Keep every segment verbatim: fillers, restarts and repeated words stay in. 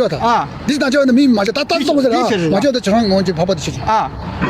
ཆོག་ད། ཨ། འདི་དང་ཆོག་ན་མི་མ་ཆོག་ད་ད་ཙམ་ཟེར་ཨ། འདི་ཆོག་རེད་མ་ཆོག་ད་ཁྱོད་རང་ངོ་ཅིག་ཕག་པ་དེ་ཆོག་ཆོག་ཨ།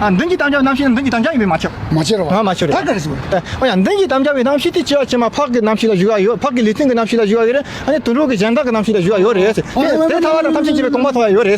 ཨ། མདུན་གྱི་དམ་བཅའ་བའི་རྣམ་ཤེས་ནི་མདུན་གྱི་དམ་བཅའ་ཡིན་པས་མ་ཁྱབ། མ་ཁྱབ་རེད་བ། ཨ། མ་ཁྱབ་རེད། ད་ག་རེ་ཟེར་བ། ཨ། འོ་ཡ། མདུན་གྱི་དམ་བཅའ་བའི་རྣམ་ཤེས་དེ་སྐྱེ་བ་ཕྱི་མ་ཕག་གི་རྣམ་ཤེས་ལ་ཞུགས་ཡ་ཡོད། ཕག་གི་ལུས་རྟེན་གྱི་རྣམ་ཤེས་ལ་ཞུགས་ཡ་ཡོད་རེད། ཨ་ནི་དུད་འགྲོ་གི་གཞན་དག་གི་རྣམ་ཤེས་ལ་ཞུགས་ཡ་ཡོད་རེད་ཟེར། དེ་དེ་ཐ་བ་དང་ཐམས་ཅད་མཁྱེན་པའི་སྟོང་པ་ཐོབ་ཡ་ཡོད་རེད།